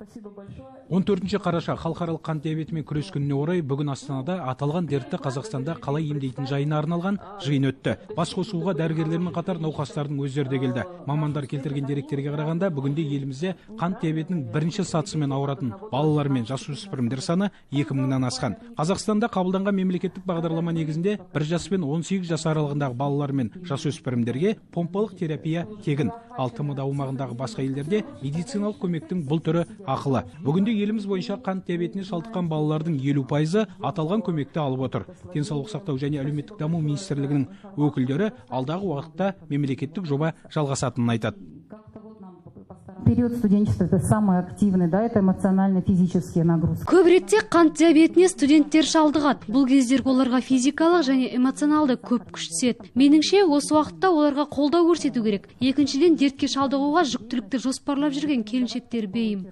Спасибо большое. 14 қараша халықаралық қант диабетімен күрес күніне орай бүгін Астанада аталған дертті Қазақстанда қалай емдейтін жайына арналған жиын өтті. Бас қосуға дәрігерлермен қатар науқастардың өздері де келді. Мамандар келтірген деректерге қарағанда, бүгінде елімізде қант диабетінің бірінші сатысымен ауыратын балалар мен жасөспірімдер саны 2000-нан асқан. Қазақстанда қабылданған мемлекеттік бағдарлама негізінде 1 жас пен 18 жас аралығындағы балалар мен жасөспірімдерге помпалық терапия тегін. Ал ТМД аумағындағы басқа елдерде медициналық көмектің бұл түрі ақылы. Бүгінде еліміз бойынша қант диабетіне шалдыққан балалардың 50%-ы аталған көмекті алып отыр. Денсаулық сақтау және әлеуметтік даму министрлігінің өкілдері алдағы уақытта мемлекеттік жоба жалғасатынын айтады. Период студенчества — это самый активный, да, это эмоционально-физические нагрузки. Көп ретте қант диабетіне студенттер шалдығады. Бұл кездерде оларға физикалық және эмоционалды көп күш түседі. Меніңше, осы уақытта оларға қолдау көрсету керек. Екіншіден, дертке шалдығуға жүктілікті жоспарлап жүрген келіншектер бейім.